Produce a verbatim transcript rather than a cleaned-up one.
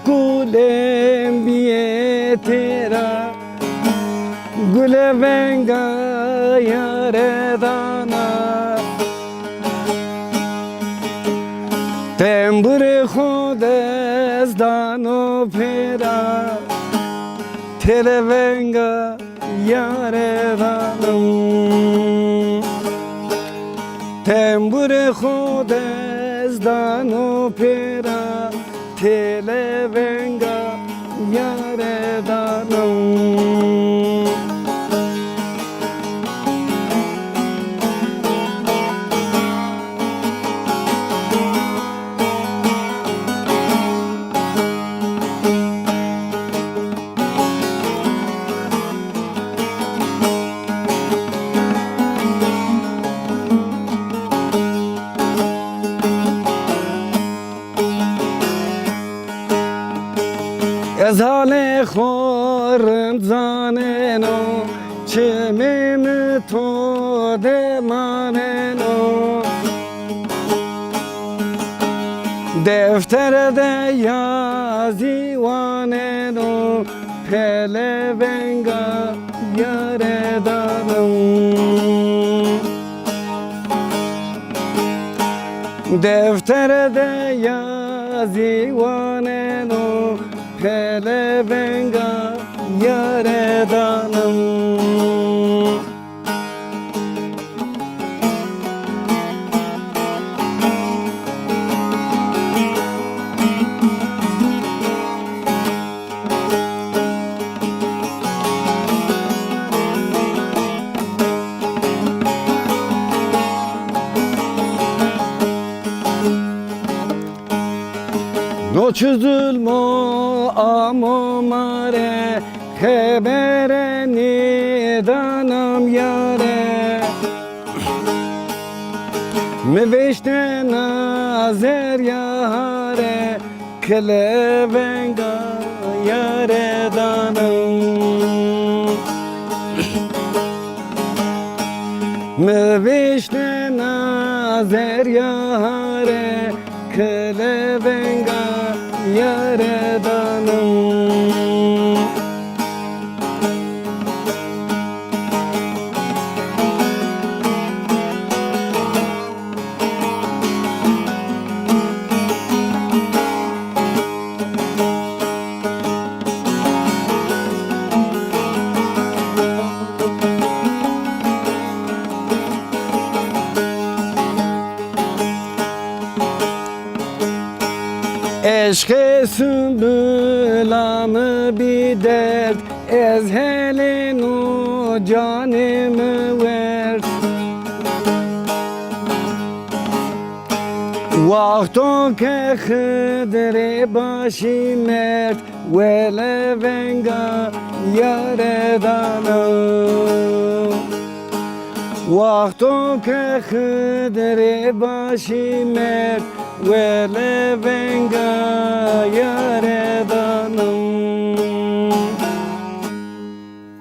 Kulê bîyê têra, gule venga yare dana. Tembure xo dest dano pêra, têle venga yare danim. Tembure xo dest dano pêra, têle venga yare danim. Ez halê xo rind zaneno, çimê mi to de maneno. Deftere de yazî waneno, pele venga yare danim. Deftere de yazî waneno, pele venga yare danim. No çi zulmo amo ma rê, xebere nêdanam yare. Mi vêştena zerya hare, kile venga yare danim. Mi vêştena zerya hare, kile venga yare danim. Eşqê Sumbula mi bî derd, ez helêno canê mi werd. Wexto ke Xidirê başî merd, wele venga yare dana. Wexto ke Xidirê başî merd, wele venga yare danim.